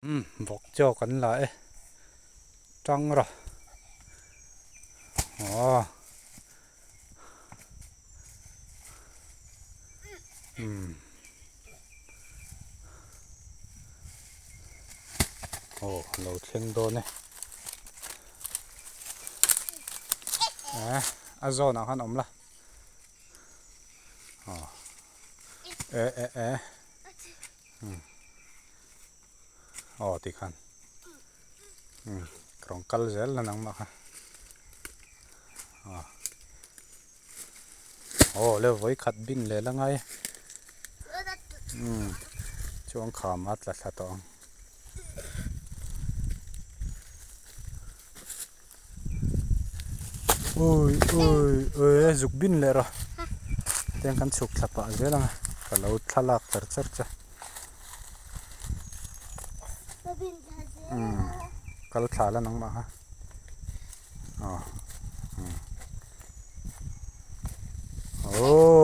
Umm vawk chaw kan la e tang rawh aw umm aw lo thleng dawn e eh a zawn ah khan awm la aw eh eh eh umm. Aw ti khan umm ka rawn kal zel la nangmah kha aw aw le vawi khat bin leh la ngai umm chuan kham a tla thla tawh ang. Ui ui ui a zuk bin leh rawh tiang kan chhuk thla pah zel ang a ka lo thlalak char char che umm kal thla la nangmah kha aw umm aww.